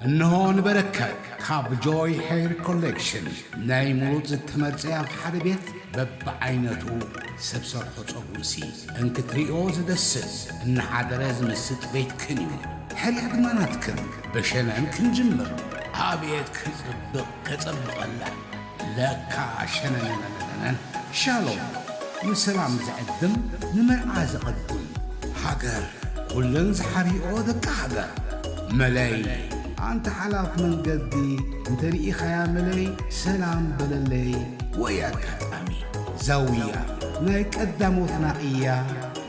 እንሆ ንበረከት ካብ ጆይ ሄር ኮሌክሽን ናይ ምሩፅ ዝተመርፀ ኣብ ሓደ ቤት በብዓይነቱ ሰብ ሰርሖ ፀጉርሲ እንክትሪኦ ዝደስስ እናሓደረ ዝምስጥ ቤትክን እዩ። ሕርያ ድማ ናትክን። ብሸነን ክንጅምር። ኣቤት ክፅብቕ ከፀብቐላ። ለካ ሸነነነነነን። ሻሎም ንሰላም ዝዕድም ንመርዓ ዝቐድም። ሃገር ኩለን ዝሓርኦ ደቂ ሃገር። መለይ ኣንተ ሓላፍ መንገዲ እንተ ርኢኻያ መለይ ሰላም በለለይ። ወይ ኣጋጣሚ ዛውያ ናይ ቀዳሞትና እያ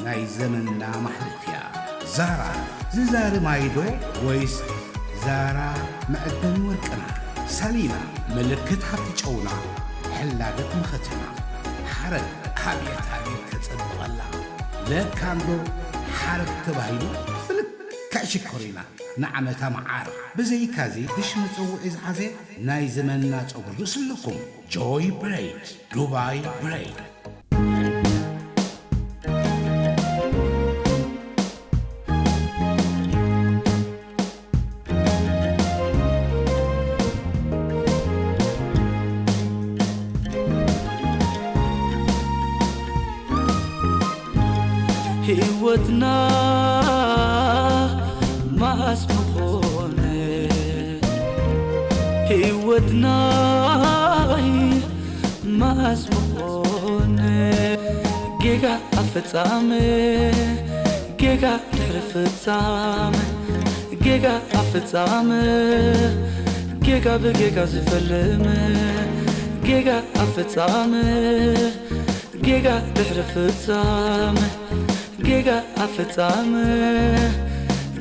ናይ ዘመንና ማሕለፍያ። ዛራ ዝዛሪ ማይዶ ወይስ ዛራ መዕደኒ ወርቅና? ሳሊና ምልክት ሃብቲ ጨውና ሕላገት መኸተና። ሓረግ ኣብየት ኣብየት ከጸብቐላ። ለካ እንዶ ሓረግ ተባሂሉ ብልክዕ ሽኮር ኢና ንዓመታ መዓር። ብዘይካዚ ድሽ መጸውዒ ዝሓዘ ናይ ዘመንና ጸጉሪ ርእሲ ኣለኩም። ጆይ ብሬድ፣ ዱባይ ብሬድ። ህይወትና ማስ ምኾነ፣ ህይወትና ማስ ምኾነ። ጌጋ ኣፈጻመ፣ ጌጋ ድሕሪ ፍጻመ፣ ጌጋ ኣፈጻመ፣ ጌጋ ብጌጋ ዝፈልም፣ ጌጋ ኣፈጻመ፣ ጌጋ ድሕሪ ፍጻመ፣ ጌጋ ኣፈጻመ፣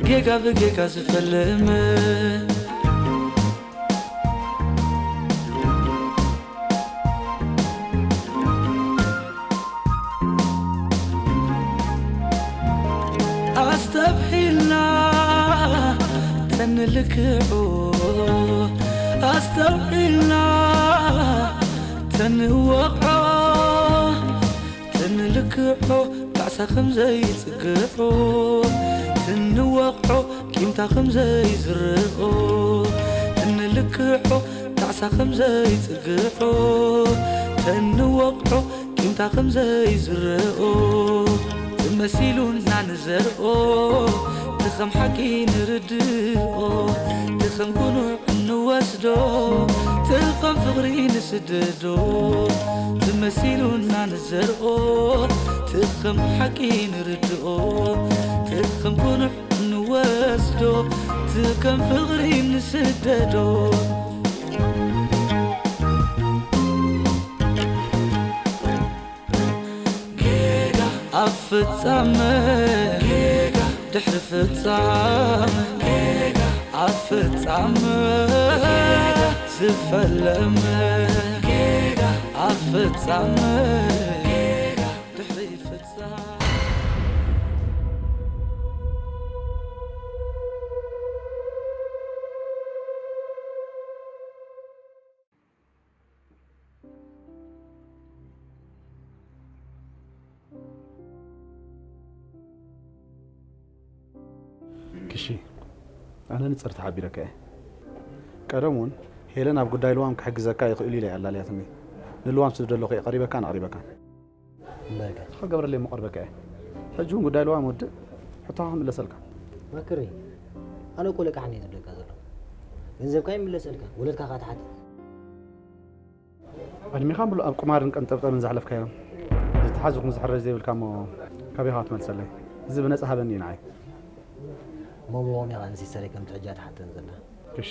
ጌጋ ብጌጋ ዝፈልም። ኣስተብሂልና ተንልክዑ፣ ኣስተውዒልና ተንወቕዖ፣ ተንልክዖ ጣዕሳ ከም ዘይጽግዖ፣ ተንወቕዖ ቂምታ ከም ዘይዝርኦ፣ ተንልክዖ ጣዕሳ ከም ዘይጽግዖ፣ ተንወቕዖ ቂምታ ከም ዘይዝርኦ፣ ተመሲሉና ንዘርኦ፣ ትኸም ሓቂ ንርድኦ፣ ትኸም ጉኑዕ እንወስዶ፣ ትኸም ፍቕሪ ንስደዶ፣ ተመሲሉና ንዘርኦ፣ ትኸም ሓቂ ንርድኦ፣ ትኸም ጉኑዕ ንወስዶ፣ ትኸም ፍቕሪ ንስደዶ። ጌጋ ኣብ ፍጻመ፣ ጌጋ ድሕሪ ፍጻመ፣ ጌጋ ኣብ ፍጻመ፣ ጌጋ ዝፈለመ፣ ጌጋ ኣብ ፍጻመ፣ ጌጋ ድሕሪ ፍጻመ። ክሺ፣ ኣነ ንጽር ተሓቢረካ እየ። ቀደም እውን ሄለን ኣብ ጉዳይ ልዋም ክሕግዘካ ይኽእሉ ኢለ እየ ኣላልያትኒ። ንልዋም ስደዶ ኣለኹ እየ ቀሪበካን ኣቕሪበካን። እምበርከ። ክገብረለይ እሞ ቀርበካ እየ። ሕጂ እውን ጉዳይ ልዋም ወድእ፣ ሕቶኻ ክምለሰልካ። መክሪ፣ ኣነ እኮ ለቃሕኒ እየ ዝብለካ ዘሎ። ገንዘብካ ይምለሰልካ፣ ወለድካ ከኣ ትሓትት። ዕድሜኻ ሙሉእ ኣብ ቁማርን ቀንጠብጠብን ዘሕለፍካዮ፣ ዝተሓዝኹም ዝሕረጅ ዘይብልካ እሞ ካበይ ኢኻ ክትመልሰለይ? እዚ ብነጻ ሃበኒ እዩ ንዓይ። እሞ ብኸመይ ኢኻ ንሲስተረይ ከምቲ ሕጂ ትሓተኒ ዘላ? ክሺ፣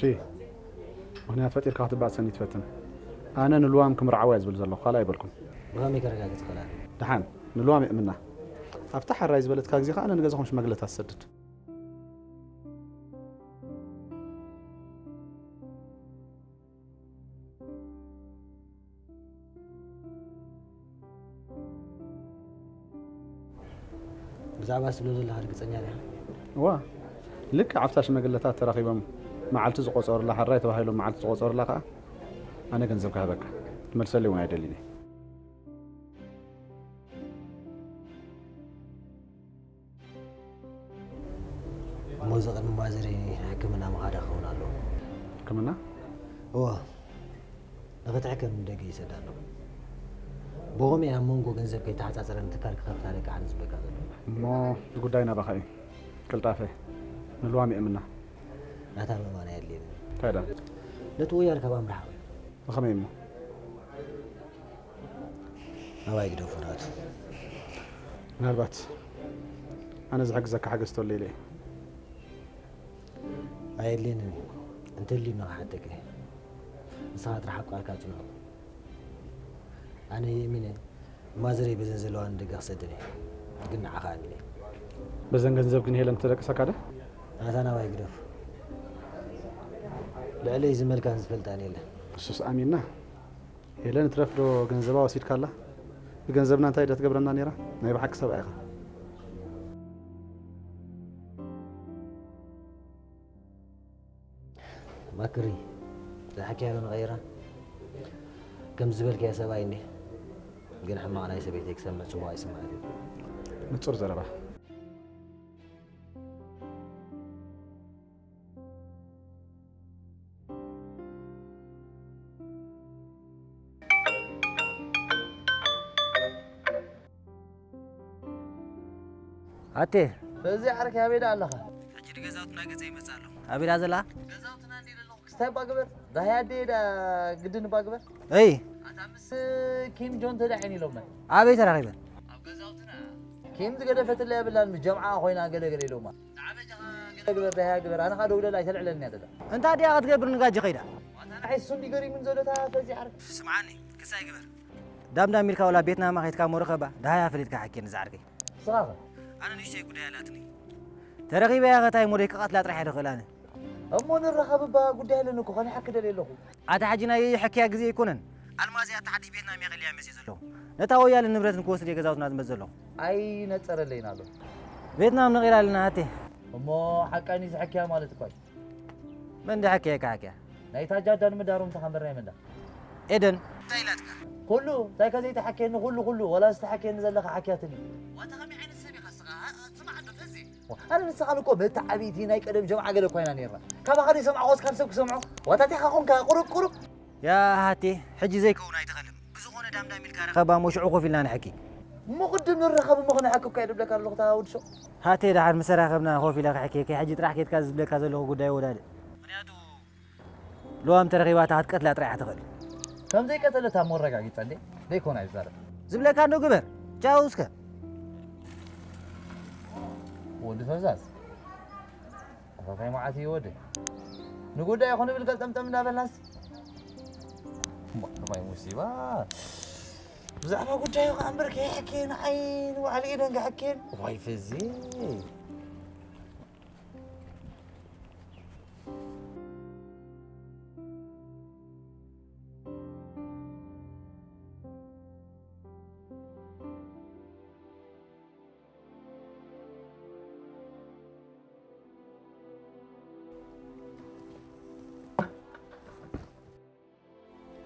ምኽንያት ፈጢርካ ክትባእሰኒ ትፈትን። ኣነ ንልዋም ክምርዓዋ እየ ዝብል ዘለኹ፣ ካልእ ኣይበልኩን። ብኸመይ ከረጋግጽ እኽእል ኣነ? ደሓን፣ ንልዋም የእምና። ኣብታ ሕራይ ዝበለትካ ግዜ ከኣ ኣነ ንገዛኹም ሽማግለታት ትሰድድ። ብዛዕባ ትብሎ ዘለኻ ርግጸኛ ዲኻ? እዋ፣ ልክዕ ኣብታ ሽማግለታት ተራኺቦም መዓልቲ ዝቖጸሩላ፣ ሕራይ ተባሂሎም መዓልቲ ዝቖጸሩላ ከኣ ኣነ ገንዘብ ክህበካ። ክትመልሰለይ እውን ኣይደልን እየ። እሞ እዚ ቅድሚ ማዘረይ ሕክምና ምኻዳ ክኸውን ኣለዎ። ሕክምና? እወ፣ ንኽትሕከም ንደገ ይሰዳ ኣለኹ። ብኸምኡ ኣብ መንጎ ገንዘብ ከይተሓጻጸረ ንትካል ክኸፍታ ደቂ ዓዲ ዝብለካ ዘሎ። እሞ እቲ ጉዳይ ናባኻ እዩ። ቅልጣፈ ንልዋም የእምና። ናታ ምእማን ኣየድልየንን። እንታይ ደኣ? ነቲ ወያል ካብ ኣምርሓ እዩ። ብኸመይ እሞ? ናባይ ግደፎ ናቱ። ምናልባት ኣነ ዝሕግዘካ ሓገዝ ተሎ ኢለ እየ። ኣየድልየንን እዩ። እንተልዩ ንኽሓተካ እየ። ንስኻ ጥራሕ ኣብ ቃልካ ጽንዑ። ኣነ የእሚነ ማዘረይ በዘን ዘለዋ ንደገ ክሰደን እየ። ግን ንዓኻ ኣሚነ። በዘን ገንዘብ ግን ሄለን ተደቅሰካ ዶ? ኣታ ናባይ ግደፍ። ልዕለይ ዝመልካን ዝፈልጣን የለን። እሱስ ኣሚንና። ሄለን ትረፍ ዶ ገንዘባ ወሲድካላ? ብገንዘብና እንታይ ዶ ትገብረና ነይራ? ናይ ብሓቂ ሰብኣይ ኢኻ። ማክሪ፣ ዝሓክያዮ ንቐይራ። ከም ዝበልክያ ሰብኣይ እንዴ? ግን ሕማቕ ናይ ሰበይተይ ክሰምዕ ጽቡቕ ኣይስምዓን እዩ። ንጹር ዘረባ። ኣቴ። በዚ ዓርኪ ኣበይ ደኣ ኣለኻ? ሕጂ ንገዛውትና ገጸ ይመጽእ ኣለኹ። ኣበይ ደኣ ዘላ? ገዛውትና እንዲ ዘለኹ ክስታይ እባ ግበር። ዳህያ ኣደየ ደኣ ግድን እባ ግበር። እይ። ኣታ ምስ ኪም ጆን ተዳዒን ኢሎምና። ኣበይ ተራኺበን? ኣብ ገዛውትና። ኪም ዝገደፈትላ የብላን፣ ምስ ጀምዓ ኮይና ገለ ገለ ኢሎማ። ንዓ በጃኻ ገለ ግበር፣ ዳህያ ግበር። ኣነ ኸኣ ደውለላ ኣይተልዕለልንያ ዘላ። እንታይ ድያ ክትገብር ንጋጀ ከይዳ? ዋታ ንዓይ እሱ እንዲ ገሪሙን ዘሎ እታ ፈዚ ዓርኪ። ስምዓኒ፣ ክሳይ ግበር። ዳምዳም ኢልካ ወላ ቤትና ማኼትካ ሞረኸባ፣ ዳህያ ፈሊጥካ ሓኪኒ ዝዓርከይ። ንስኻ ኸ? ኣነ ንእሽተይ ጉዳይ ኣላትኒ። ተረኺበያ ኸታይ ሞደይ ክቐትላ ጥራሕ እየ ደኽእል ኣነ። እሞ ንራኸብ እባ ጉዳይ ኣለኒ እኮ፣ ከነሓኪ ደልየ ኣለኹ። ኣታ ሕጂ ናይ ሕክያ ግዜ ኣይኮነን። ኣልማዝ እያ ኣታ ሓድሽ ቤትና ሜኸልያ መፅየ ዘለኹ። ነታ ወያለ ንብረት ንክወስድ እየ ገዛውትና ዝመፅ ዘለኹ። ኣይነፀረለይን ኣሎ። ቤትና ምነቒላ ኣለና ኣቴ። እሞ ሓቃኒ ዝሕክያ ማለት እኳ እዩ። መን ድሓክያ ይከሓክያ? ናይ ታጃጃ ንምዳሮም ተኸንበር ናይ መንዳ። ኤደን፣ እንታይ ኢላትካ? ኩሉ፣ እንታይ ከ ዘይተሓክየኒ ኩሉ፣ ኩሉ፣ ወላ ዝተሓክየኒ ዘለኻ ሓክያትኒ። ዋታ ከመይ ዓይነት ሰብ ኢኻ ንስኻ? እ፣ እ፣ ስማዕ እንዶ ፈዚ። ኣነ ንስኻን እኮ በቲ ዓቢይቲ ናይ ቀደም ጀምዓ ገለ እኳ ኢና ነይርና። ካባኻ ዘይሰማዕኹስ ካብ ሰብ ክሰምዖ? ዋታ እንታይ ኻ ኾንካ? ቁሩብ፣ ቁሩብ። ያ ሃቴ፣ ሕጂ ዘይከውን ኣይትኸልም። ብዝኾነ ዳምዳም ኢልካ ርኸባ እሞ ሽዑ ኮፍ ኢልና ንሕኪ። እሞ ቅድም ንራኸብ እሞ ክንሕኪ እኳ እየ ድብለካ ኣለኹ፣ እታ ወዲ ሸው። ሃቴ፣ ደሓር ምስ ተራኸብና ኮፍ ኢለ ክሕኪ፣ ከይ ሕጂ ጥራሕ ኬድካ ዝብለካ ዘለኹ ጉዳይ ወዳድእ። ምኽንያቱ፣ ልዋም ተረኺባ እታ ክትቀትላ ጥራይ እያ ትኽእል። ከም ዘይቀተለታ እሞ ኣረጋጊጸ እንዴ? ዘይኮነ ኣይዛረብ። ዝብለካ እንዶ ግበር። ቻው እስከ። ወዲ ፈዛዝ። ኣታ እንታይ መዓት እዩ ወዲ? ንጉዳይ ይኹን ብል ገልጠምጠም እንዳበልናስ። እሞ፣ እዋይ ሙሲባ። ብዛዕባ ጉዳዩ ከኣ እምበር ከይሕኬ ንዓይ ንባዕሉ እየ ደንጋሕኬን። ዋይ ፈዚ።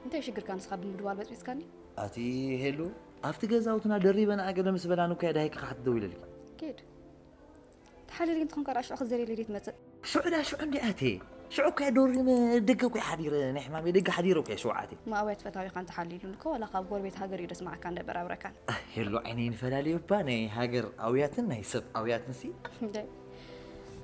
እንታይ ሽግርካ ንስኻ ብምድዋል በጽቢጽካኒ? ኣቲ ሄሉ፣ ኣብቲ ገዛውትና ደሪበን ኣገለ ምስ በላን እኮ እያ ዳሂ ክሓት ደው ኢለልኪ። ኪድ። ተሓሊልኪ እንተኾንካ ደኣ ሽዑ ክትዘልየለይ ድየ ትመጽእ? ሽዑ ደኣ ሽዑ እንዲ ኣቴ። ሽዑ እኮ እያ ዶሪመ ደገ እኮ እየ ሓዲረ፣ ናይ ሕማመይ ደገ ሓዲረ እኮ እየ ሽዑ ኣቴ። ማእወያ ፈታዊኻ እንተሓሊሉኒ እኮ ዋላ ካብ ጎረቤት ሃገር እዩ ደስምዓካን ደበራብረካን። ኣህ፣ ሄሉ ዓይነይ ንፈላለዩ እባ ናይ ሃገር ኣውያትን ናይ ሰብ ኣውያትን ሲ። እንደ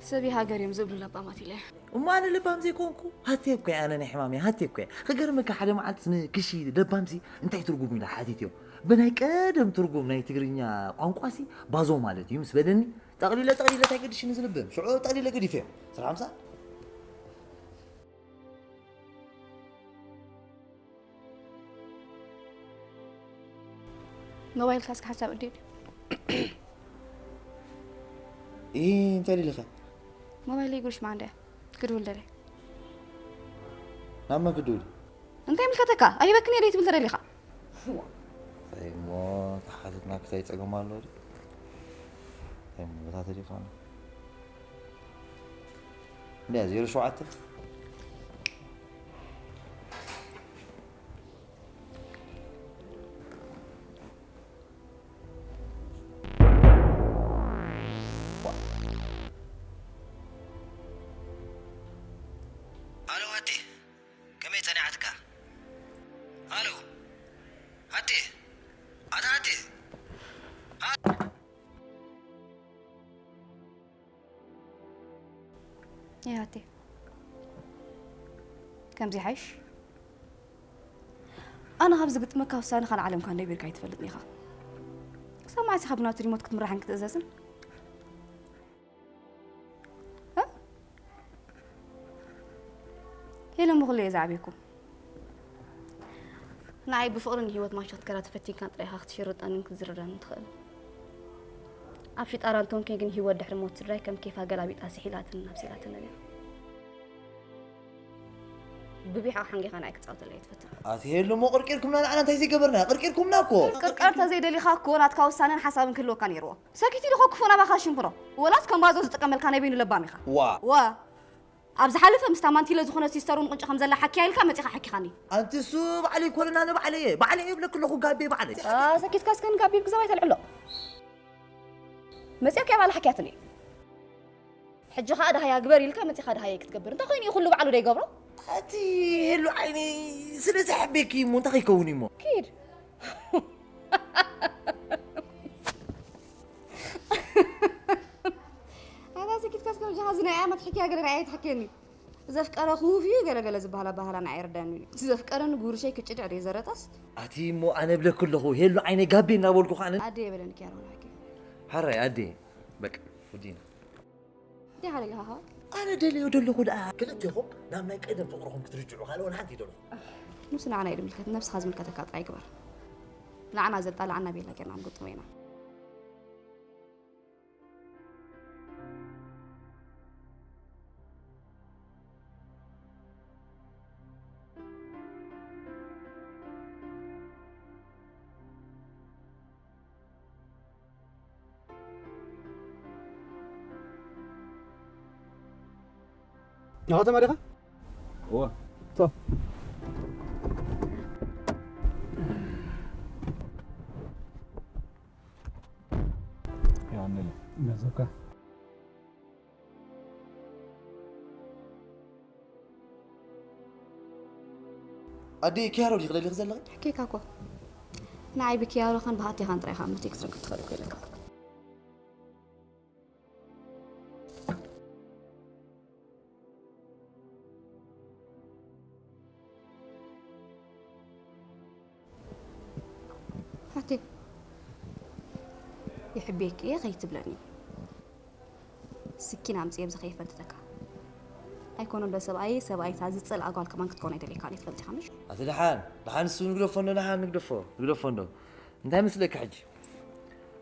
ሰብ ሃገር እዮም ዝብሉ ለባማት ኢለ። እሞ ኣነ ለባም ዘይኮንኩ ሃቴ እኮ እየ፣ ኣነ ናይ ሕማመይ ሃቴ እኮ እየ። ክገርመካ ሓደ መዓልቲ ንክሺ ለባምሲ እንታይ ትርጉም ኢላ ሓቲትዮ። ብናይ ቀደም ትርጉም ናይ ትግርኛ ቋንቋሲ ባዞ ማለት እዩ ምስ በለኒ፣ ጠቕሊለ፣ ጠቕሊለ እንታይ ገዲሽኒ ዝልብም? ሽዑ ጠቕሊለ ገዲፈዮ። ስራሕ ምሳእ። ሞባይልካ እስከ ሓንሳብ እድዩ። ኢ፣ እንታይ ደሊኻ? ሞባይለይ ጉርሽ መዓንዳ እያ። ክድውል ደልየ። ናብ መን ክድውል? እንታይ ይምልከተካ? ኣይበክን እየ ደይትብል ተደሊኻ። እንታይ እሞ ተሓተትና ክታይ ጸገም ኣሎ ድዩ? እንታይ እሞ ቦታ ተሊፋና? እንድያ ዜሮ ሸውዓተ? ኣሎ ኣቲ፣ እያ ኣቴ። ከምዚ ሓይሽ? ኣነ ካብ ዝግጥመካ ውሳነ ካልእ ዓለም እኳ እንደ ቢርካ ኣይትፈልጥን ኢኻ። ክሳብ መዓስ ኢኻ ብናቱ ሪሞት ክትምራሕን ክትእዘዝን? እ? ሄለን ብኹሉ እየ ዝዓብየኩም። ንዓይ ብፍቕርን ህይወት ማሸት ከራ ተፈቲንካን ጥራይ ኢኻ ክትሽርጠንን ክትዝርረንን ትኽእል። ኣብ ሽጣራ እንተንከ ግን ህይወት ድሕሪ ሞት ስድራይ ከም ኬፋ ገላቢጣ ስሒላትን ኣብሲላትን እያ። ብቢሓ ሓንጊኻ ንዓይ ክትጻወተለይ ትፈትን። ኣትሄሉ እሞ ቅርቂርኩምና ንዓና እንታይ ዘይገበርና? ቅርቂርኩምና እኮ። ቅርቃር ተዘይደሊኻ እኮ ናትካ ውሳነን ሓሳብን ክህልወካ ነይርዎ። ሰኪቲ ዲኾ ክፉ ናባኻ ሽንኩሮ? ወላስ ከም ባዞ ዝጥቀመልካ ናይ በይኑ ለባም ኢኻ? ዋ። ዋ። ኣብ ዝሓለፈ ምስታ ማንቲለ ዝኾነ ሲስተሩ ንቕንጪ ከም ዘላ ሓኪያ ኢልካ መጺኻ ሓኪኻኒ። ኣንቲ እሱ ባዕለይ ኮለና ንባዕለየ። ባዕለየ ይብለክ ኣለኹ ጋቤ ባዕለይ። አ፣ ሰኪትካ እስከ ንጋቤ ብግዛባይ ተልዕሎ። መጺኣካ ባዕላ ሓኪያትኒ። ሕጂ ኸኣ ደሃያ ግበር ኢልካ መጺኻ ደሃየ ክትገብር። እንታይ ኮይኑ እዩ ኩሉ ባዕሉ ደይገብሮ? ኣቲ ሄሉ ዓይኒ ስለ ዝሕቤኪ እሞ እንታይ ከይከውን እዩ እሞ? ኪድ። ኣታ ሰኪትካ እስከ በጃኻ እዚ ናይ ኣመት ሕክያ ገለ ንዓይ ኣይትሕክየኒ። ዘፍቀረ ክውፍ እዩ ገለ ገለ ዝበሃል ኣበሃህላ ንዓይ ኣይርዳን እዩ። እቲ ዘፍቀረኒ ጉርሸይ ክጭድዕ ደይ ዘረጠስ። ኣቲ እሞ ኣነ እብለኪ ኣለኹ ሄሉ ዓይነይ ጋቤ እናበልኩ ኸዓ ኣደ የበለኒ ክያር ሆነ ሓኪ። ሓራይ ኣደ በቃ ወዲና። እንታይ ሓደጋ ሃዋ? ኣነ ደልዮ ደለኹ ደኣ ክልቴኹም ናብ ናይ ቀደም ፍቕርኹም ክትርጅዑ ካልእ ወላ ሓንቲ ይደልኹ። ንሱ ንዓና እዩ ዝምልከት፣ ነብስኻ ዝምልከተካ ጥራይ ግበር። ንዓና ዘጣልዓና ቤላ ጌርና ክንግጥሞ ኢና። ናኸተማ ዲኻ? እወ። ቶ። ያንል። ነዘካ። ኣደይ ኪያሮ ዲኺ ደሊኺ ዘለኺ? ሕኬካ እኮ። ንዓይ ብኪያሮ ኻን ብሃቴ ኻን ጥራይ ኻን ብቴክስት ረክብ ትኽእል እኮ ኢለካ። ኣቲ ይሕቤኪ እየ ከይትብለኒ። ስኪን ኣምጽእ ኣብዚ ከይፈንትተካ። ኣይኮነን ዶ ሰብኣይ፣ ሰብኣይታ ዝጸልኣ ጓል ከማን ክትኮን ኣይደልየካን እየ፣ ትፈልጥ ኢኻ ምሽ? ኣቲ ደሓን፣ ደሓን እሱ ንግደፎ እንዶ፣ ደሓን ንግደፎ፣ ንግደፎ እንዶ። እንታይ መስለካ ሕጂ?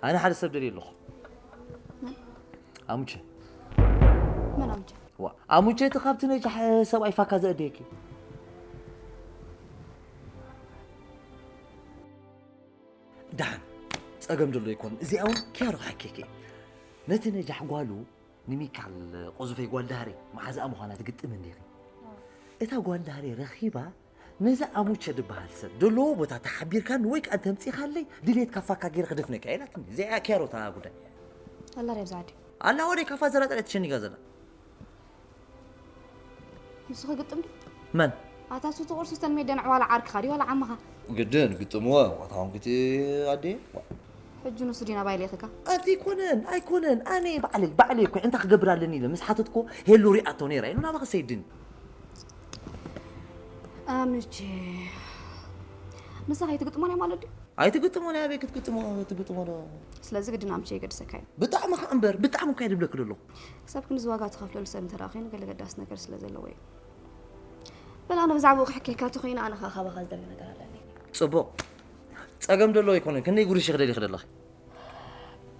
ኣነ ሓደ ሰብ ደልየ ኣለኹ። መን? ኣሙቸ። መን ኣሙቸ? ዋ፣ ኣሙቸ እቲ ካብቲ ነጃሕ ሰብኣይ ፋካ ዘእደየኪ። ደሓን፣ ጸገም ዘሎ ኣይኮነን። እዚኣ እውን ኪያሮ ክሓኬኪ። ነቲ ነጃሕ ጓሉ ንሚካል ቆዙፈይ ጓል ዳህሬ መዓዛኣ ምዃና ትግጥም እንዲኺ። እታ ጓል ዳህሬ ረኺባ ነዛ ኣሙቸ ድበሃል ሰብ ዘለዎ ቦታ ተሓቢርካኒ ወይ ከኣ እንተምጺኻለይ ድሌትካ ፋካ ገይረ ክደፍነካ ኢላትኒ። እዚኣ እያ ኪያሮ እታ ጉዳይ። ኣላ ድያ ኣብዛ ዓዲ? ኣላ ወደይ ካፋ ዘላ ጥራይ ተሸኒጋ ዘላ። ንሱ ክግጥም ድዩ? መን? ኣታ እሱ ትቑርሱ ዝተን ሜደን ዕዋላ ዓርክኻ ድዩ ዋላ ዓምኻ? ግድን ግጥምዎ ዋታ ኾንኩቲ ኣዴ። ሕጂ ንሱ ድዩ ናባይ ልኢኽካ? ኣቲ ኣይኮነን ኣይኮነን ኣነ ባዕለይ ባዕለይ እኮ እንታይ ክገብር ኣለኒ ኢለ ምስ ሓተትኮ ሄሉ ሪኣቶ ነይራ ኢሉ ናባኸ ሰይድኒ። ኣምቼ ንስኻ ኣይትግጥሞን እያ ማለት ድዩ? ኣይትግጥሞን እያ ኣበይ ክትግጥሞ ትግጥሞ ዶ? ስለዚ ግድን ኣምቼ የገድሰካ እዩ። ብጣዕሚ ከዓ እምበር ብጣዕሚ እኮ እየ ድብለኪ ዘለኹ። ክሳብ ክንድዚ ዋጋ ትኸፍለሉ ሰብ እንተ ደኣ ኮይኑ ገለ ገዳሲ ነገር ስለ ዘለዎ እዩ። በል ኣነ ብዛዕባኡ ክሕከየካ እንተኾይነ ኣነ ከዓ ካባኻ ዝደሊ ነገር ኣለኒ። ጽቡቕ። ጸገም ደሎ ኣይኮነን። ክንደይ ጉርሽ ክደሊ ክደለኺ?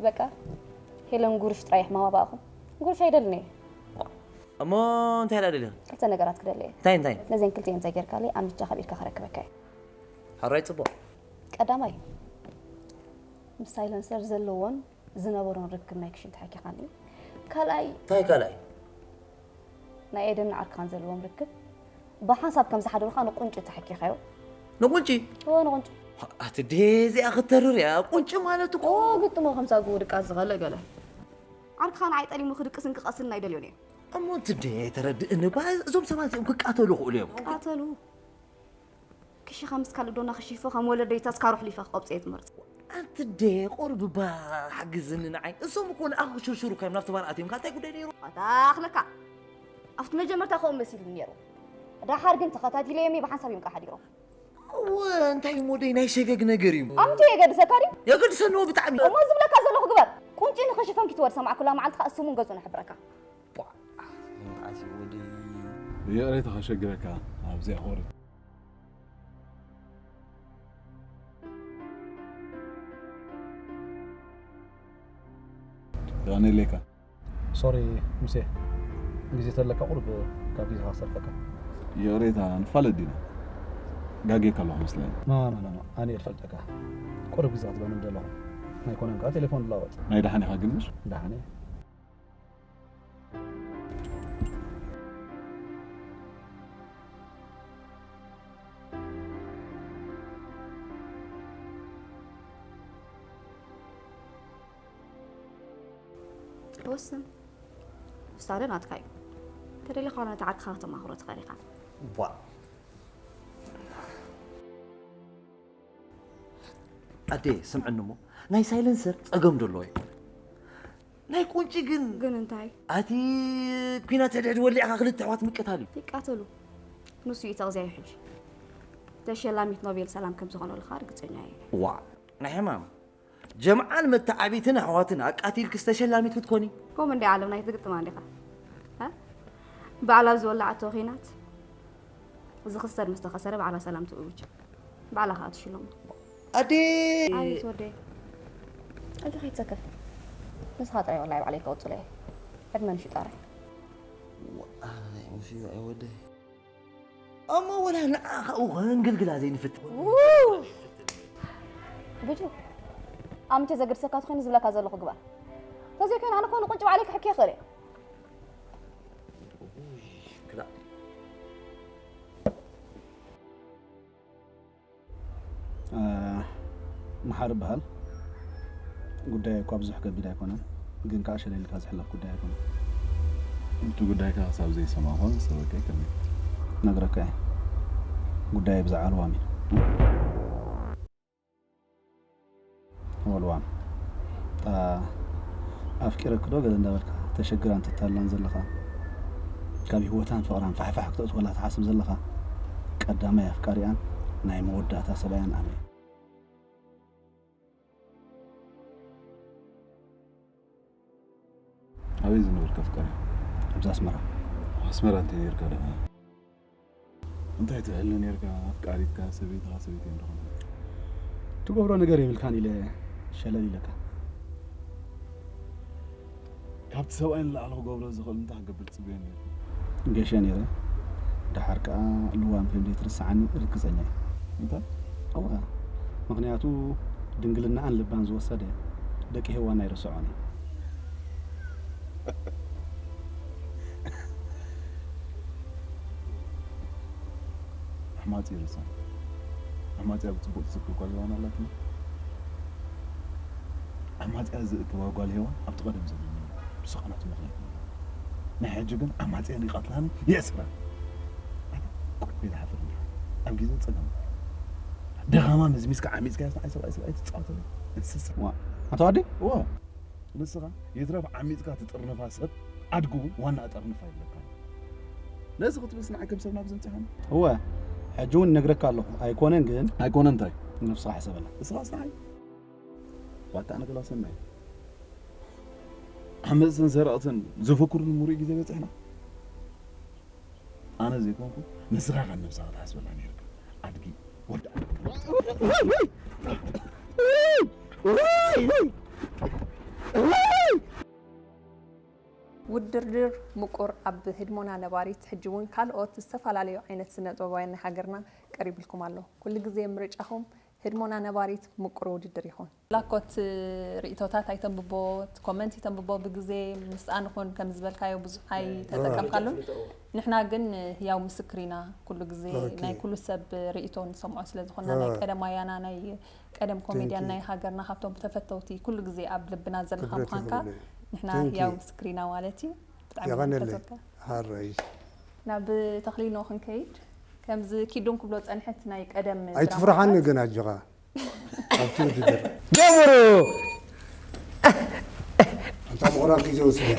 በቃ ሄለን ጉርሽ ጥራይ ሕማማ በኣኹም። ጉርሽ ኣይደልን እየ። እሞ እንታይ ደኣ ደሊኺ? ክልተ ነገራት ክደሊ እየ። እንታይ እንታይ? ነዘን ክልቲኤን እንተ ጌርካለይ ኣምቻ ካብ ኢድካ ከረክበካ እየ። ሕራይ ጽቡቕ። ቀዳማይ ምስ ሳይለንሰር ዘለዎን ዝነበሮን ርክብ ናይ ክሽን ተሓኪኻኒ። ካልኣይ እንታይ ካልኣይ? ናይ ኤደን ንዓርክኻን ዘለዎም ርክብ ብሓንሳብ ከም ዝሓደሩኻ ንቁንጪ ተሓኪኻዮ። ንቁንጪ? እወ ንቁንጪ። ኣቲ ዴ እዚኣ ክተርር እያ ቁንጪ ማለት እኮ። እወ ግጥሞ ከምሳ ግቡ ድቃስ ዝኸልእ ገለ። ዓርክኻ ንዓይ ጠሊሙ ክድቅስን ክቐስን ኣይደልዮን እየ። እሞ እንት ዴ ተረድእኒ ባ እዞም ሰባት እዚኦም ክቃተሉ ይኽእሉ እዮም። ቃተሉ። ክሺኻ ምስ ካልእ ዶና ክሺፎ ከም ወለደይ ተስካሩ ሕሊፈ ክቆብጽ እየ ትመርጽ። ኣንቲ ዴ ቆርብ እባ ሓግዝኒ ንዓይ። እሶም እኮ ንኣኹ ክሽርሽሩ እኮ እዮም ናብቲ ባር ኣትዮም። ካልታይ ጉዳይ ነይሩ? ኣታ ኣኽለካ። ኣብቲ መጀመርታ ከምኡ መሲሉኒ ነይሩ። ደሓር ግን ተኸታቲለዮም እየ፣ ብሓንሳብ እዮም ከዓ ሓዲሮም። እወ፣ እንታይ እሞ ደይ ናይ ሸገግ ነገር እዩ። ኣምንቶ የገድሰካ ድዩ? የገድሰኒ እዎ ብጣዕሚ። እሞ ዝብለካ ዘለኹ ግበር። ቁንጪ ንኽሽፈን ኪትወድ ሰማዕኩላ መዓልቲ ከዓ ስሙን ገጹን እሕብረካ። ቧዕ፣ መዓስ እዩ ወደይ? ይቕሬታ ከሸግረካ ኣብዚኣ ኮሪ የቐኔለካ። ሶሪ ሙሴ፣ ግዜ ተለካ ቁሩብ ካብ ግዜኻ ክሰርቀካ። ይቕሬታ ንፋለጥ ዲና? ጋጌካ ኣለኹ መስለኒ። ኖ ኖ ኖ ኖ፣ ኣነ እየ ዝፈልጠካ። ቁሩብ ግዜ ክትበኒ ምደለኹ። ኣይኮነን ከኣ ቴሌፎን ንለዋወጥ። ናይ ደሓን ኢኻ ግን ምሽ? ደሓን እየ። ወስን። ውሳነ ናትካ እዩ። ተደሊኻ ነቲ ዓርክኻ ከተማኽሮ ትኽእል ኢኻ። ቧዕ። ኣዴ ስምዕኒ እሞ ናይ ሳይለንሰር ጸገም ደሎ እዩ። ናይ ቁንጪ ግን ግን እንታይ? ኣቲ ኲናት ሕድሕድ ወሊዕካ ክልተ ኣሕዋት ምቅታል እዩ። ይቃተሉ። ንሱ እዩ ተግዚያዩ ሕጂ። ተሸላሚት ኖቤል ሰላም ከም ዝኾነሉ ከዓ ርግጸኛ እየ። ዋዕ ናይ ሕማም ጀምዓን መተዓቢትን ኣሕዋትን ኣቃቲልክስ ተሸላሚት ክትኮኒ። ከምኡ እንዲ ዓለም ናይ ትግጥማ እንዲኻ። እ? ባዕላ ኣብ ዝወላዓቶ ኺናት ዝኽሰር ምስ ተኸሰረ ባዕላ ሰላም ትእውጅ። ባዕላ ኸዓ ትሽለሙ። ኣዴ ኣቤት ወደይ። ኣጆኻ ይትሰከፍ። ንስኻ ጥራይ ወላሂ ባዕለይ ከውጽሎ እየ። ዕድመ ንሽጣራይ። ኣይ ሙስዮ ኣይ ወደይ። እሞ ወላ ንዓኻ እው ከንግልግላ ዘይንፍትሕ። ብጁ ኣምቼ ዘገድሰካ ተኾይኑ ዝብለካ ዘለኹ ግባር። ተዘይኮይኑ ኣነ ኮኑ ቁንጭ ባዕለይ ክሕኪ ይኽእል እየ። ክላእ መሓሪ በሃል። ጉዳይ እኳ ብዙሕ ከቢድ ኣይኮነን፣ ግን ከዓ ሸለሊልካ ዝሕለፍ ጉዳይ ኣይኮነን። እቲ ጉዳይካ ክሳብ ዘይሰማዕኹ ሰበከይ ከመይ? ነግረካ እየ። ጉዳይ ብዛዕባ ልዋም እዩ። ወልዋም፣ እታ ኣፍቂረኪ ዶ ገለ እንዳበልካ ተሸግራ እንተታላን ዘለኻ፣ ካብ ህይወታን ፍቕራን ፋሕፋሕ ክተእትወላ ትሓስብ ዘለኻ፣ ቀዳማይ ኣፍቃሪኣን ናይ መወዳእታ ሰብኣያን ኣነ እየ። ኣበይ ዝነበርካ ኣፍቃሪ? ኣብዚ ኣስመራ። ኣስመራ እንታይ ነርካ ደኣ? እንታይ ትዕሊ ነርካ? ኣፍቃሪትካ ሰበይትኻ ሰበይተይ እንድኾነ ትገብሮ ነገር የብልካን ኢለ ሸለል ኢለካ። ካብቲ ሰብኣይ ንላዕሊ ክገብሮ ዝኽእል እንታይ ክገብር ጽበዮ ነርኩ? ገሸ ነይረ። ደሓር ከኣ ልዋም ከም ዘይትርስዓኒ ርግጸኛ እየ። እንታይ? እወ፣ ምኽንያቱ ድንግልናኣን ልባን ዝወሰደ ደቂ ሄዋን ኣይርስዖን እዩ። ኣሕማጺ ርእሳ ኣሕማጺያ ብጽቡቕ ትዝክር ጓል ሄዋን ኣላትኒ። ኣሕማጺያ ዝእክባ ጓል ሄዋን ኣብቲ ቀደም ዘበን ነይሩ። ንሱ ኸዓ ናቱ ምኽንያት ነይሩ። ናይ ሕጂ ግን ኣማጽያን ይቐትላን የእስራን። ኣነ ቁርበይ ዝሓፍር እንዲኻ ኣብ ግዜ ጸገም ደኻማ መዝሚዝካ ዓሚጽካያስ ንዓይ ሰብኣይ ሰብኣይ ትጻወተሉ እንስሳ። ዋ፣ ኣቶ ኣዲ? እወ፣ ንስኻ ይትረፍ ዓሚጽካ ትጥርንፋ ሰብ ኣድጊ እውን ዋና ኣጠርንፋ ይብለካ። ነዚ ክትብልስ ንዓይ ከም ሰብ ናብ ዘምጽኻኒ። እወ፣ ሕጂ እውን እነግረካ ኣለኹ። ኣይኮነን ግን ኣይኮነን እንታይ? ነብስኻ ሕሰበላ። ንስኻስ ንዓይ ዋታ ኣነ ገላ ሰናይ ዓመፅትን ሰረቕትን ዘፈክሩን ምሩእ ግዜ በፂሕና። ኣነ ዘይኮንኩ ንስኻ ካብ ነብስኻ ትሓስበላ ነይርካ። ኣድጊ ወዲ ውድድር ምቁር ኣብ ህድሞና ነባሪት ሕጂ እውን ካልኦት ዝተፈላለዩ ዓይነት ስነ ጥበባውያን ናይ ሃገርና ቀሪብልኩም ኣሎ። ኩሉ ግዜ ምርጫኹም ህድሞና ነባሪት ምቁር ውድድር ይኹን። ላኮት ርእይቶታት ኣይተንብቦ፣ ኮመንት ይተንብቦ ብግዜ ምስኣን ይኹን ከም ዝበልካዮ ብዙሕ ኣይተጠቀምካሉን። ንሕና ግን ህያው ምስክር ኢና። ኩሉ ግዜ ናይ ኩሉ ሰብ ርእይቶ ንሰምዖ ስለ ዝኾንና ናይ ቀደም ኣያና ናይ ቀደም ኮሜድያን ናይ ሃገርና ካብቶም ተፈተውቲ ኩሉ ግዜ ኣብ ልብና ዘለኻ ምዃንካ ንሕና ህያው ምስክር ኢና ማለት እዩ። ብጣዕሚ የቐነለይ። ሃረይ ናብ ተኽሊኖ ክንከይድ ከምዚ ኪዱን ክብሎ ጸንሐት ናይ ቀደም ኣይትፍርሓኒ ድራማታት። ግን ኣጆኻ ኣብቲ ውድድር ጀምሩ። እታ ምቑራብ ግዜ ወሲደ።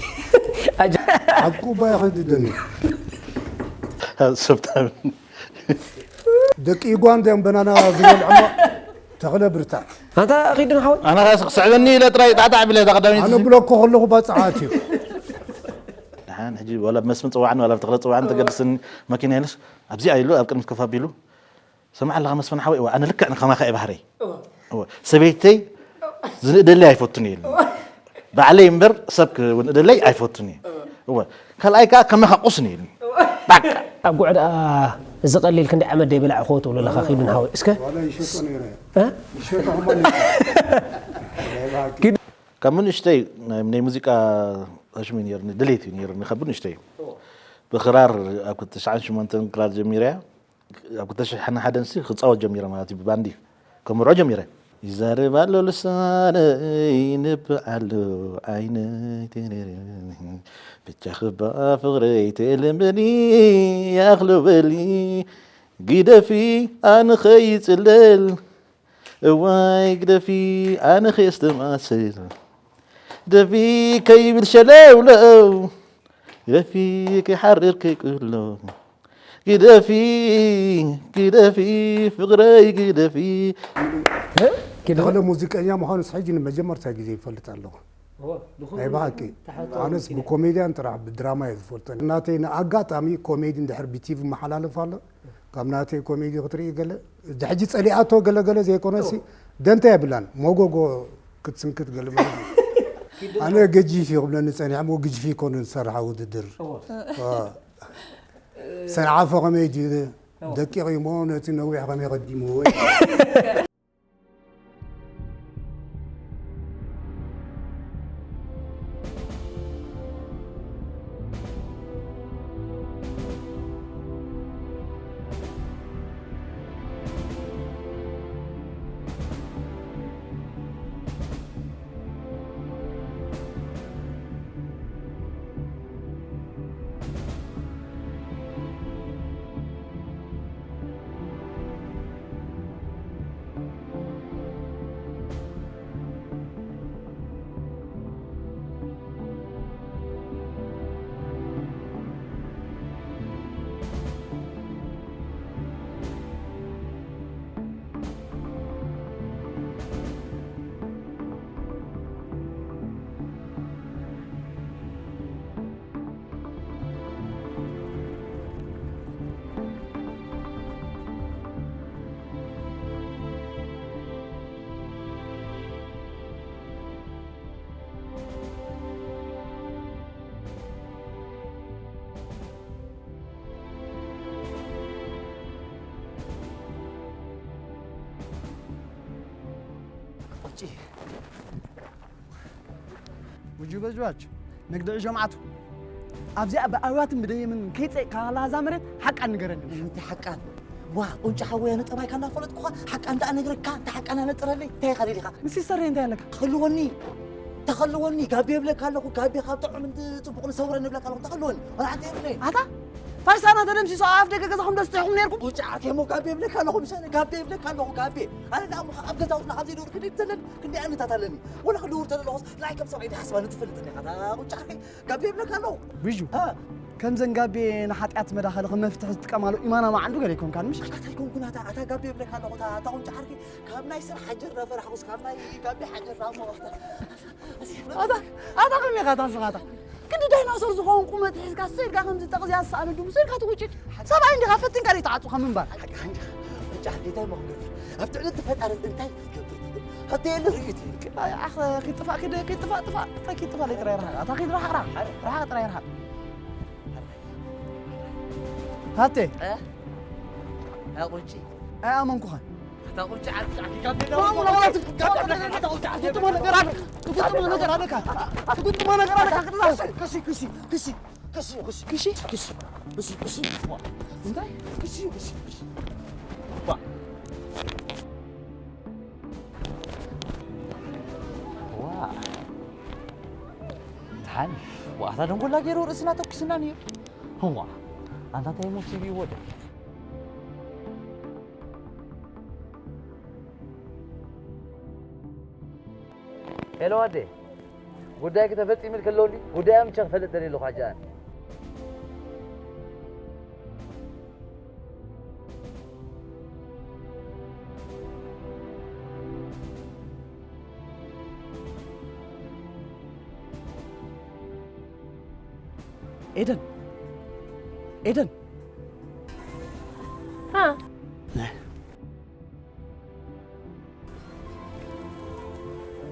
ኣብ ኩባያ ከይድደኒ። ሰብታ ደቂ ኢጓንዳ እዮም በናና ዝበልዕሞ ተኽለ ብርታ። ኣንታ ኺዱ ንሓወይ። ኣነ ኸስ ክስዕበኒ ኢለ ጥራይ ጣዕጣዕ ቢለ እታ ቀዳመይቲ ኣነ ብለኮ ከለኹ ባፅዓት እዩ። ደሓን ሕጂ ወላ ብመስም ፅዋዕን ወላ ብተኽለ ፅዋዕን ተገድስኒ መኪና ኢለስ ኣብዚኣ ኢሉ ኣብ ቅድሚት ከፍ ኣቢሉ ሰማዕ ኣለኻ መስፍን ሓወይ እዋ ኣነ ልክዕ ንኸማኻ እየ ባህረይ እወ፣ ሰበይተይ ዝንእደለይ ኣይፈቱን እየ ኢሉኒ ባዕለይ እምበር ሰብ ክውንእደለይ ኣይፈቱን እየ እወ ካልኣይ ከዓ ከማኻ ቁስን እየ ኢሉኒ በቃ ኣብ ጉዕ ደኣ እዚ ቀሊል ክንደይ ዓመት ደይበላዕኹዎ ትብሉ ኣለኻ ኺዱ ንሓወይ እስከ ዋላ ይሸጦ ነይረ እ? ይሸጦ እሞ ነይረ። ካብ ንእሽተይ ናይ ናይ ሙዚቃ ሕሽሚ ነይርኒ ድሌት እዩ ነይርኒ ካብ ንእሽተይ ብክራር ኣብ ትሽዓን ሽሞንተን ክራር ጀሚረ ኣብ ክልተ ሽሕን ሓደን ሲ ክፃወት ጀሚረ ማለት እዩ ብባንዲ ከምርዖ ጀሚረ ይዛረብ ኣሎ ልሳነይ ይንብዕ ኣሎ ዓይነይ ብቻ ክባ ፍቕረይ ተለመኒ ያኽሎ በሊ ግደፊ ኣነ ኸይፅለል እዋይ ግደፊ ኣነ ኸየስተማስል ግደፊ ከይብል ሸለውለው ግደፊ ከይሓርር ከይቅሎ ግደፊ ግደፊ ፍቕረይ ግደፊ ተኽለ ሙዚቀኛ ምዃኑስ ሕጂ ንመጀመርታ ግዜ ይፈልጥ ኣለኹ። ናይ ብሓቂ ኣነስ ብኮሜድያን ጥራሕ ብድራማ እየ ዝፈልጦ። ናተይ ንኣጋጣሚ ኮሜዲ እንድሕር ብቲቪ መሓላለፍ ኣሎ ካብ ናተይ ኮሜዲ ክትርኢ ገለ እዚ ሕጂ ጸሊኣቶ ገለ ገለ ዘይኮነሲ ደንታ የብላን ሞጎጎ ክትስንክት ገለ ማለት እዩ። ኣነ ገጂፍ እዩ ክብለኒ ጸኒሐ እሞ ግጅፊ ይኮኑ ዝሰርሓ ውድድር ሰንዓፈ ከመይ ድዩ ደቂቕ እዩ እሞ ነቲ ነዊሕ ከመይ ቀዲምዎ ቁጭ ውጁ በጅባች ንግድዕ ሸምዓቱ ኣብዚኣ ብኣዋትን ብደየምን ከይፀይቕካ ላዛ መሬት ሓቃ ንገረኒ። እንታይ ሓቃን? ዋ ቁንጫ ሓወይ ኣነ ጠባይካ እናፈለጥኩኻ ሓቃ እንዳኣ ነግረካ እንተ ሓቃን ኣነጥረለይ እንታይ ኢኻ ደሊኻ? ምስ ይሰረይ እንታይ ኣለካ? ክህልወኒ ተኸልወኒ ጋቤ ይብለካ ኣለኹ ጋቤ ካብ ጥዑም እንዲ ፅቡቕ ንሰውረ ንብለካ ኣለኹ ተኸልወኒ ወላ ሓንቲ የብለይ። ኣታ ፋይሳና ተደምሲሶ ኣብ ኣፍ ደገ ገዛኹም ደስጢሕኩም ነርኩም? ቁጫ ዓርኬ እሞ ጋቤ ይብለካ ኣለኹ ምሻለ ጋቤ ይብለካ ኣለኹ ጋቤ ኣነ ደኣ እሞ ኣብ ገዛውትና ካብ ዘይደውር ክንደይ ዘለን ክንደይ ዓይነታት ኣለኒ ወላ ክድውር ተለኹስ ናይ ከም ሰብኣይ ደሓስባ ንትፈልጥ እኒኻ እታ ቁጫ ዓርከይ ጋቤ ይብለካ ኣለኹ። ብዩ ሃ ከምዘን ጋቤ ንሓጢኣት መዳኸሊ ከም መፍትሒ ዝጥቀማሉ ኢማና መዓንዱ ገለ ኣይኮንካን ምሽ? ኣታ ኣይኮንኩን ኣታ ኣታ ጋቤ ይብለካ ኣለኹ እታ እታ ቁጫ ዓርከይ ካብ ናይ ስራሕ ሓጀር ዳፈራሕኩስ ካብ ናይ ጋቤ ሓጀር ዳሞ ኣታ ኣታ ከመይ ኢኻ እታ ንስኻ እታ ክንዲ ዳይናሶር ዝኸውን ቁመት ሒዝካ ስኢልካ ከምዚ ጠቕዚ ኣሰኣነ ድሙ ስኢልካ ትውጭጭ ሰብኣይ እንዲኻ ፈቲንካ ደይትዓጹ ካብ ምንባር። ቁጫ ዓርከይ እንታይ እሞ ክንገብር ኣብቲ ዕለት ፈጣሪ እንታይ ክትገብር ትብል ሕቶ የለ ርእዩ ትብል። ኣይ ኣኸ ኪጥፋእ ኪደ ኪጥፋእ ጥፋእ እንታይ ኪጥፋእ ለይ ጥራይ ርሓቕ ኣታ ኪድ ርሓቕ ርሓቕ ርሓቕ ጥራይ ርሓቕ። ሃብቴ ቁንጪ ኣይኣመንኩኻን። ኣታ ቁንጪ ዓርኪ ዓርኪ ካብ ቤት ትፍጽሞ ነገር ኣለካ። ትፍጽሞ ነገር ኣለካ። ትፍጽሞ ነገር ኣለካ። ክሲ ክሲ ክሲ ክሲ ክሲ ክሲ ክሲ ክሲ ክሲ ክሲ እንታይ ክሲ ክሲ ክሲ ዋ ሓን ዋታ ደንጎላ ገይሩ ርእስና ተኩስና ነይሩ። ህዋ ኣንታ እንታይ ሞት ይብይዎ ደ ሄሎ ኣዴ ጉዳይኪ ተፈጺሙ ኢልኪ ኣለዉ እንዲ? ጉዳዮም ቸ ክፈልጥ ደልየ ኣለኹ ሕጂ ኣነ። ኤደን! ኤደን! ሃ?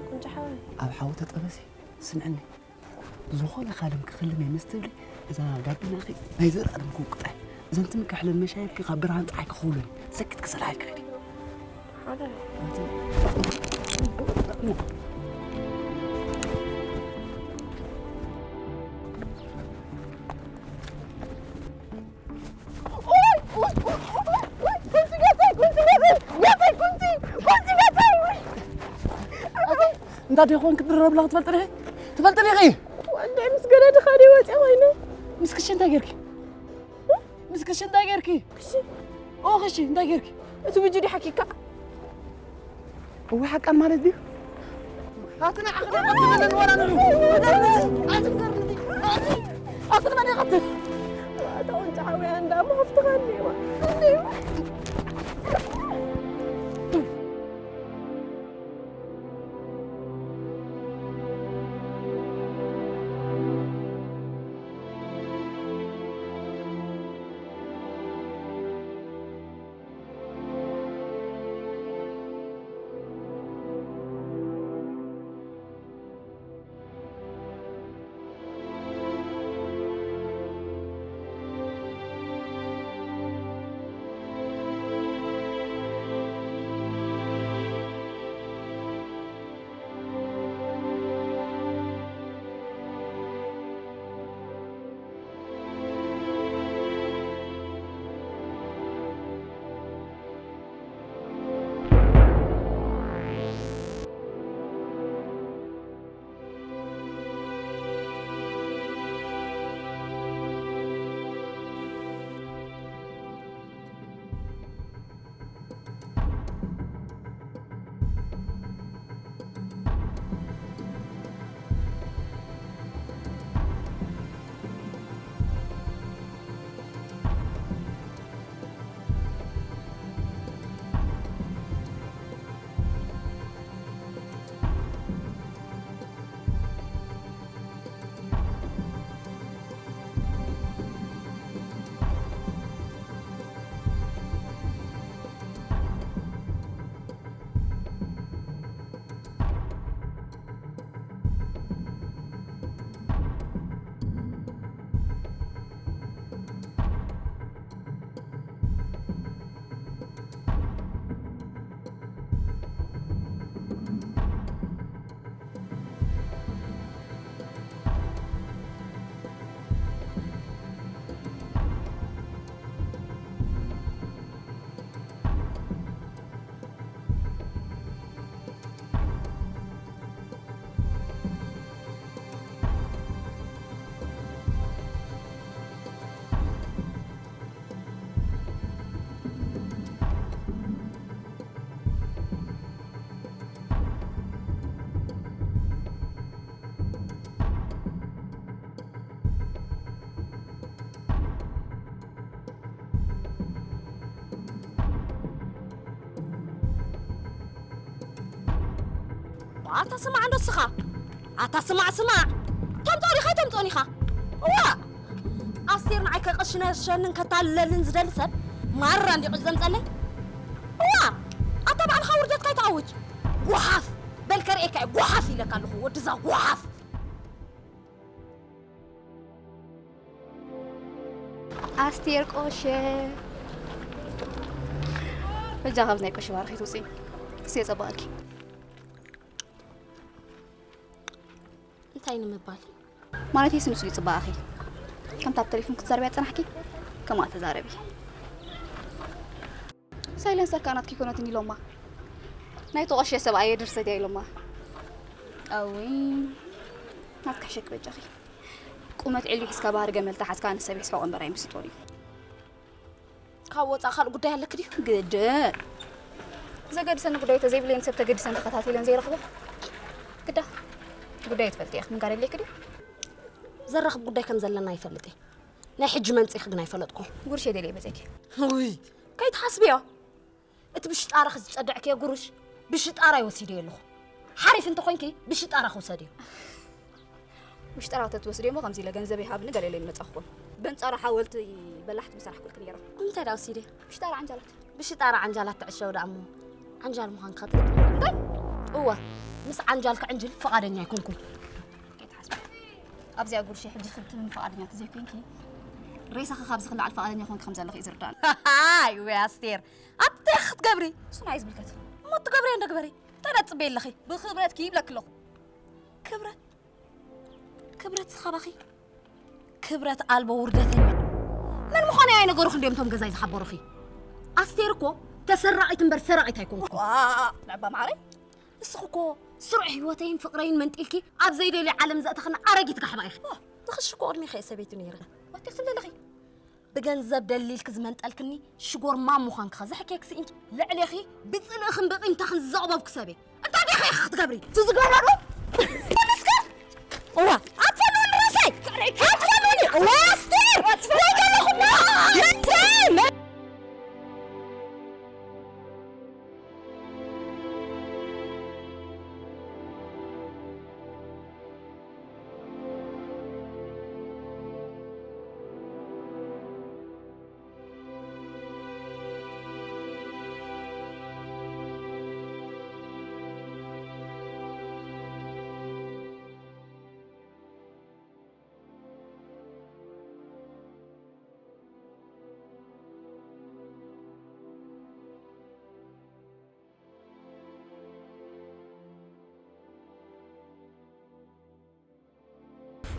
ቁንጫ ሓወይ። ኣብ ሓዊ ተጠበሲ፣ ስምዕኒ። ዝኾነ ካልም ክኽልም እየ ምስ ትብሊ፣ እዛ ጋቢናኺ ናይ ዘርኣለም ክውቅጣ እየ። እዘን ትምክሕለን መሻይብኪ ካብ ብርሃን ፀሓይ ክኽውለን፣ ሰኪት ክሰላይክ ኸዲ። ሓደራ። እንታይ ደኾን ክትድረብላ ክትፈልጥ ዲኺ? ትፈልጥ ዲኺ? ወንደይ ምስ ገለ ድኻ ደይ ወፂኣ ኮይኑ። ምስ ክሺ እንታይ ጌርኪ? ምስ ክሺ እንታይ ጌርኪ? ክሺ? ኦ ክሺ እንታይ ጌርኪ? እቲ ብጁ ዲ ሓኪካ? እወ ሓቃን ማለት ድዩ? ኣቲ ንዓኺ ደይ ቀትልን ወላ ንሉ። ኣቲ ንመን ይቐትል? ኣታ ወንጫ ሓውያ እንዳ መኸፍትኻ እንዲዋ። እንዲዋ። ኣታ ስማዕ እንዶ እስኻ። ኣታ ስማዕ፣ ስማዕ። ተምጽኦ ዲኻ ኣይተምጽኦን ኢኻ? እዋ! ኣስቴር ንዓይ ከቐሽነሸንን ከታልለልን ዝደሊ ሰብ ማራ እንዲ ቅጭ ዘምጸለይ? እዋ! ኣታ ባዕልኻ ውርደትካ ኣይትኣውጅ። ጓሓፍ! በል ከርእየካ እየ፣ ጓሓፍ ኢለካ ኣለኹ፣ ወድዛ ጓሓፍ! ኣስቴር ቆሸ። በጃ ካብዚ ናይ ቆሸ ባርኺ ትውፅኢ። እስቲ የጸባእኪ። እንታይ ንምባል? ማለት ስንሱ ይጽባእኺ። ከምታ ኣብ ቴሌፎን ክትዛረብያ ጸናሕኪ፣ ከምኣ ተዛረቢ። ሳይለንሰር ከኣ ናትኪ ኣይኮነትን ኢሎማ። ናይ ተቖሸ ሰብኣየ ድርሰት እያ ኢሎማ። ኣዊ፣ ናትካ ሕሸኪ በጃኺ። ቁመት ዒልዊ ሒዝካ ባህሪ ገመል ተሓዝካ ኣነ ሰብ የስሕቆ እምበር ኣይምስጦን እዩ። ካብ ወጻእ ካልእ ጉዳይ ኣለኪ ድዩ? ግድ። ዘገድሰኒ ጉዳይ ተዘይብለይን ሰብ ተገዲሰን ተኸታቲለን ዘይረኽቦ። ግዳ። ጉዳይ ትፈልጥ ኢኺ፣ ምንጋር የድልየኪ ድዩ? ዘራኽብ ጉዳይ ከም ዘለና ይፈልጥ እየ። ናይ ሕጂ መምጺእኺ ግን ኣይፈለጥኩ። ጉርሽ የደልየ መጸኪ። ውይ፣ ከይትሓስብዮ። እቲ ብሽጣራኺ ዝጸደዕክዮ ጉርሽ ብሽጣራይ ወሲደዮ ኣለኹ። ሓሪፍ እንተኾይንኪ ብሽጣራኺ ውሰድዮ። ብሽጣራ ተትወስድዮ እሞ ከምዚ ኢለ ገንዘበይ ሃብኒ ገለ ኢለ ይመጻኹ። በንጻሩ ሓወልቲ በላሕቲ ምሰራሕኩልኪ ነይረ። እንታይ ደኣ ወሲደ? ብሽጣራ ዓንጃላት። ብሽጣራ ዓንጃላት ትዕሸው ደኣ እሞ ዓንጃል ምዃንኪ ከትግጥሚ። እንታይ? እወ፣ ምስ ዓንጃል ክዕንጅል ፍቓደኛ ኣይኮንኩን። ከይትሓስቢ። ኣብዚኣ ጉርሽ ሕጂ ክትብትኒ ፍቓደኛ ተዘይኮይንኪ፣ ሬሳኺ ካብዚ ክለዓል ፍቓደኛ ኮንኪ ከም ዘለኺ እዩ ዝርዳእኒ። ኣይ ወይ ኣስቴር፣ ኣብታይ ክትገብሪ? እሱን ኣይ ዝምልከት። እሞ ትገብሪ እንደ ግበሪ። እንታይ ደኣ ትጽበይ ኣለኺ? ብኽብረትኪ ይብለኪ ኣለኹ። ክብረት? ክብረት ዝኸባኺ? ክብረት ኣልቦ ውርደተኛ። መን ምዃነይ ኣይነገሩኽን ድዮም እቶም ገዛይ ዝሓበሩኺ? ኣስቴር እኮ ተሰራቒት እምበር ሰራቒት ኣይኮንኩን። ዋ፣ ንዕባ ማዕረይ። ንስኺ እኮ ስሩዕ ህይወተይን ፍቕረይን መንጢልኪ ኣብ ዘይደልዮ ዓለም ዘእተኽኒ ኣረጊት ጋሕባ ኢኺ። ዋ፣ ንኽሽ እኮ ቅድሚኺ እየ ሰበይቲ ነይረ። ወቲኽትኒ ኣለኺ። ብገንዘብ ደሊልኪ ዝመንጠልክኒ ሽጎርማም ምዃንኪ ኸ ዘሕኬክ ስኢንኪ ልዕሌኺ ብጽልእኽን ብቂምታኽን ዝዘቕበብኩ ሰብ እየ። እንታይ ዲኺ ኢኺ ክትገብሪ? እቲ ዝገበሩ ተመስገን። እዋ፣ ኣትፈልኒ ርእሰይ! ኣትፈልኒ! እዋ፣ ኣስቴር! ናይ ዘለኹም መ-፣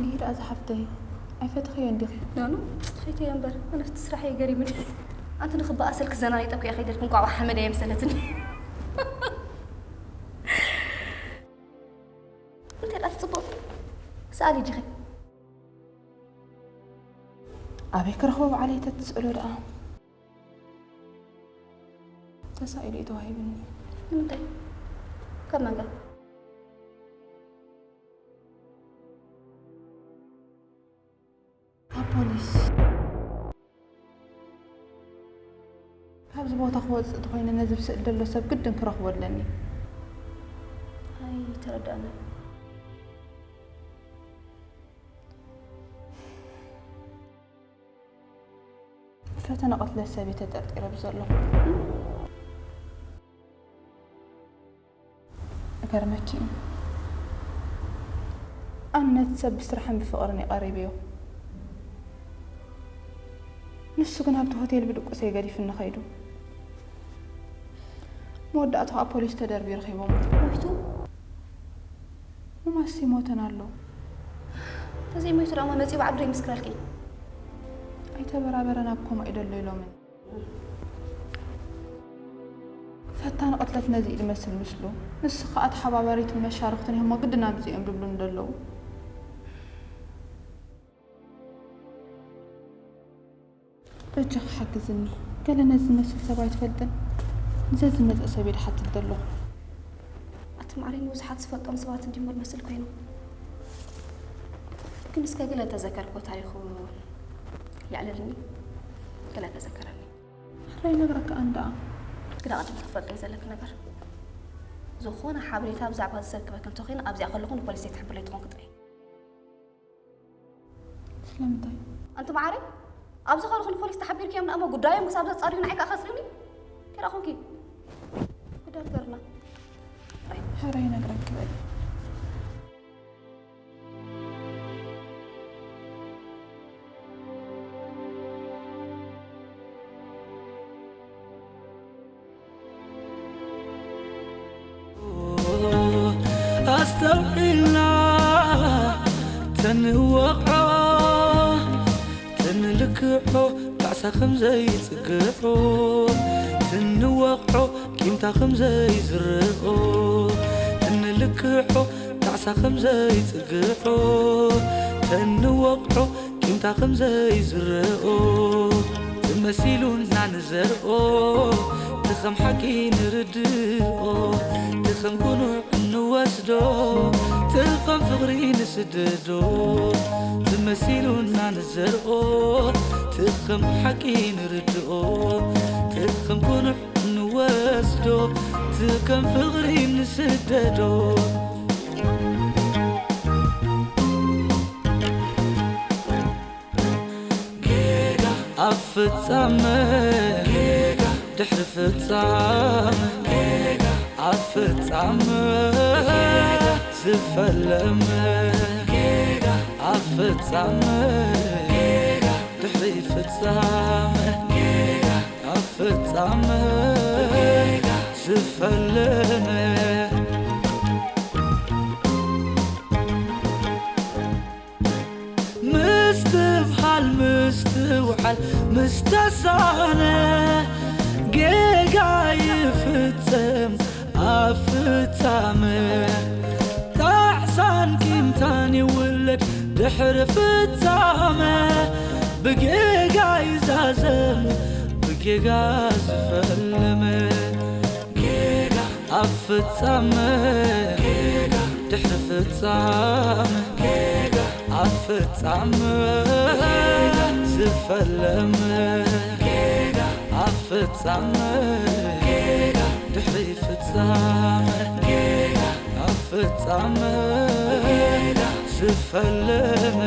ንሂድ ኣዛ ሓፍተይ፣ ኣይፈተኽዮን ዲኺ? ኖኖ፣ ፈትየዮ እምበር፣ ኣነስ እቲ ስራሕ እዩ ገሪሙኒ። ኣንቲ ንኽበኣሰልኪ ዘናኒጠኩ እየ ከይደልኩ እንቋቑሖ ሓመድ ኣይምሰለትኒ። እንታይ ደኣ ትጽብቕ? ሰኣሊ ዲኺ? ኣበይ ክረኽቦ በዓለይ ተትስእሎ ደኣ? ተሳኢሉ እዩ ተዋሂብኒ። ንምንታይ? ካብ መን ጋር? ካብ ፖሊስ። ካብዚ ቦታ ክወፅእ እንተኾይነ ነዚ ብስእሊ ዘሎ ሰብ ግድን ክረኽቦ ኣለኒ። ኣይተረዳእናን። ፈተነ ቅትለት ሰብ እየ ተጠርጢረ ብዘለኹ። እገርመኪ እዩ። ኣነ ነቲ ሰብ ብስራሕን ብፍቕርን እየ ቀሪበዮ። ንሱ ግን ኣብቲ ሆቴል ብድቁሰይ ገዲፉኒ ከይዱ። መወዳእቱ ኣብ ፖሊስ ተደርብዩ ረኺቦሞ። ሞይቱ? ሙማስ ይሞተን ኣሎ። ተዘይሞይቱ ደኣ መፂኡ ባዕሉ ዶ ይምስክረልኪ? ኣይተበራበረን ኣብ ኮማ እዩ ደሎ ኢሎምኒ። ፈታኒ ቅትለት ነዚ እዩ ዝመስል ምስሉ። ንሱ ኸኣ ተሓባባሪትን መሻርኽትን እዮም ግድን ኣምፅኡ እዮም ድብሉኒ ደለዉ። በጃኺ ሓግዝኒ። ገለ ነዚ ዝመስል ሰብ ኣይትፈልጥን? ንዘዝመፀ ሰብ እየ ድሓትት ዘለኹ። ኣቲ ማዕረይ ንብዙሓት ዝፈልጦም ሰባት እንዲሞ ዝመስል ኮይኑ። ግን እስከ ገለ ተዘከርኮ ታሪኹ የዕልልኒ። ገለ ተዘከረኒ። ሕራይ ነግረካ ኣንዳ። ግን ኣቐድም ክትፈልጦ እዩ ዘለኪ ነገር። ዝኾነ ሓበሬታ ብዛዕባ እዚ ሰብ ክበኪ እንተኾይኑ ኣብዚኣ ከለኹ ንፖሊስ ዘይትሕብርለይ ትኾንኪ ጥራይ። ስለምንታይ? ኣንቲ ማዓረይ፣ ኣብዚ ኸለኹ ንፖሊስ ተሓቢርክዮም ንኣሞ ጉዳዮም ክሳብ ዘጻርዩ ንዓይ ከኣ ከጽርዩኒ? ከይዳ ኾንኪ። ጉዳይ ገርና። ሕራይ ነግረኪ በሊ። ኣስተውዒልና ተንወቕዖ፣ ተንልክዖ፣ ጣዕሳ ከም ዘይጽግዖ፣ ተንወቕዖ፣ ቂምታ ከም ዘይዝርኦ፣ ተንልክዖ፣ ጣዕሳ ከም ዘይጽግዖ፣ ተንወቕዖ፣ ቂምታ ከም ዘይዝርኦ፣ ትመሲሉና ንዘርኦ፣ ትኸም ሓቂ ንርድኦ፣ ትኸም ጉኑዕ እንወስዶ፣ ትኸም ፍቕሪ ስደዶ ትመሲሉና ንዘርኦ ትኸም ሓቂ ንርድኦ ትኸም ኩኑዕ ንወስዶ ትከም ፍቕሪ ንስደዶ ኣብ ፍጻመ ድሕሪ ፍጻመ ኣብ ፍጻመ ዝፈለመ ኣብ ፍጻመ ድሕሪ ፍጻመ ኣብ ፍጻመ ዝፈለመ ምስትብሃል ምስትውዓል ምስተሳነ ጌጋ ይፍጸም ኣብ ፍጻመ ጣዕሳን ቂምታን ይውለድ ድሕሪ ፍጻመ ብጌጋ ይዛዘም ብጌጋ ዝፈለመ ጌጋ ኣብ ፍጻመ ጌጋ ድሕሪ ፍጻመ ጌጋ ኣብ ፍጻመ ዝፈለመ ጌጋ ኣብ ፍጻመ ጌጋ ድሕሪ ፍጻመ ጌጋ ኣብ ፍጻመ ጌጋ ዝፈለመ